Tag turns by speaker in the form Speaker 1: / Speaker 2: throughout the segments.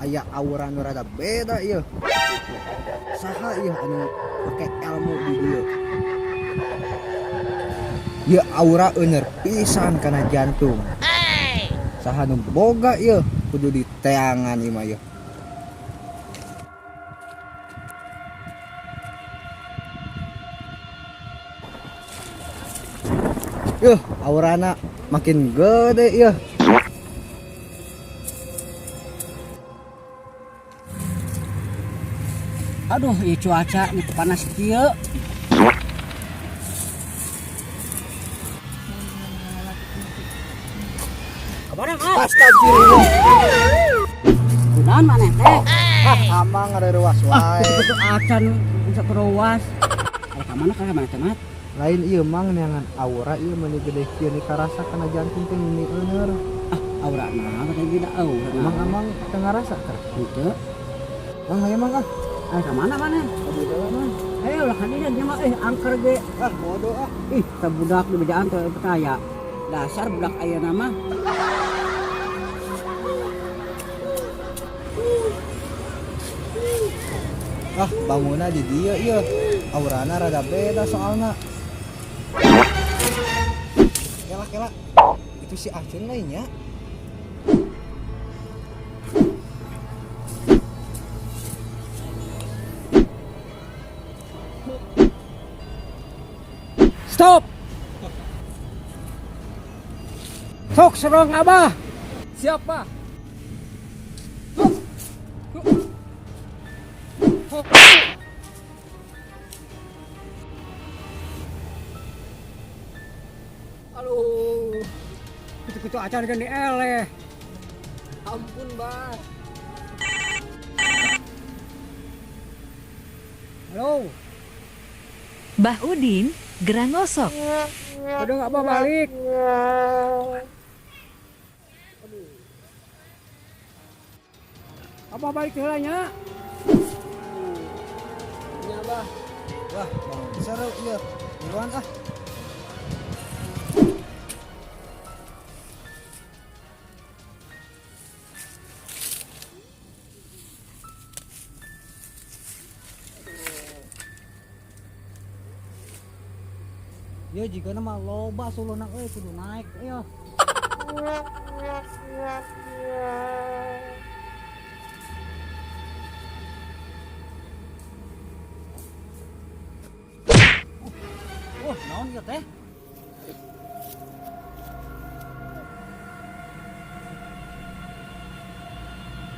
Speaker 1: Aya aura nu rada beda ieu. Saha ieu anu pake ilmu di dieu? Ieu aura euner pisan kana jantung. Saha nu boga ieu kudu diteangan ieu mah ieu. Yuh, aurana makin gede ya.
Speaker 2: Aduh, ieu cuaca nih panas kieu. Kamana, Mas?
Speaker 1: Astagfirullah.
Speaker 2: Kunaon maneh teh?
Speaker 1: Ah, amang ngareuwas wae.
Speaker 2: Itu acan bisa keruas. Ada kamana ka mana teh, Mat?
Speaker 1: Lain ieu mang neangan aura ieu meuni gede kieu ni karasa kana jantung teh meni eueur.
Speaker 2: Ah, aura naon teh gini aura.
Speaker 1: Mang amang teu ngarasa teh.
Speaker 2: Henteu.
Speaker 1: Mang hayu mang ah.
Speaker 2: Ah, ka mana maneh?
Speaker 1: Ka mang.
Speaker 2: Ayo lah kan ini mah angker ge.
Speaker 1: Ah, bodoh ah.
Speaker 2: Ih, teh budak di bejaan teh percaya. Dasar budak ayeuna mah.
Speaker 1: Ah, bangunna di dieu ieu. Aurana rada beda soalna. Kela kela. Itu si Acun lainnya.
Speaker 2: Stop. Sok serang Abah.
Speaker 3: Siapa? Aduh,
Speaker 2: Gitu-gitu acan kan dieleh.
Speaker 3: Ampun, Bah.
Speaker 2: Halo,
Speaker 4: Bah Udin, gerang ngosok.
Speaker 2: udah nggak apa balik. Apa balik heula nya?
Speaker 3: Ya, Bah.
Speaker 1: Wah, bangun seru ieu. Buruan ah.
Speaker 2: Ya jika nama loba suluna euy kudu naik euy. Oh, naon ieu teh?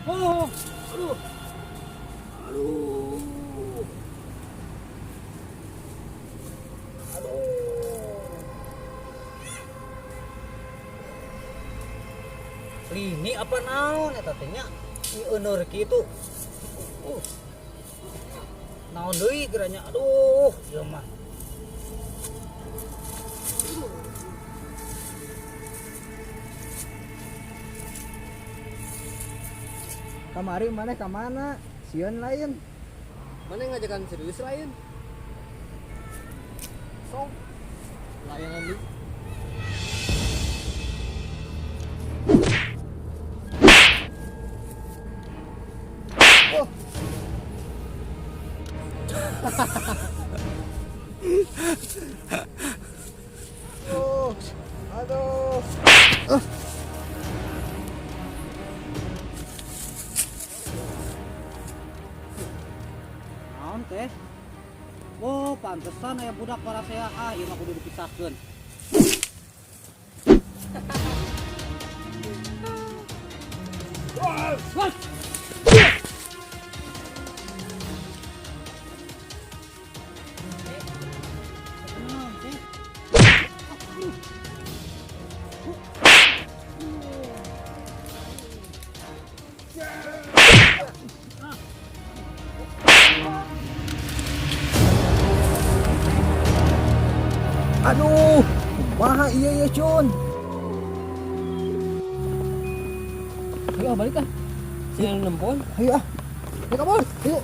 Speaker 2: Oh, aduh. Aduh. Aduh. Lini apa naon eta teh nya? Ieu euneur kitu. Naon deui geranya? Aduh, ieu mah.
Speaker 1: Kamari maneh ka mana? Sieun lain.
Speaker 3: Mana yang ngajakan serius lain? Sok. Layangan lu.
Speaker 1: Oh. Oh, aduh.
Speaker 2: Naon teh? Oh, pantesan aya budak parasea. Ah, ieu mah kudu dipisahkeun. Wah! Naon teh?
Speaker 1: Aduh, kumaha ieu ye Cun?
Speaker 3: Ayo balik ah. Siang nempon.
Speaker 1: Ayo ah. Ayo kabur. Ayo.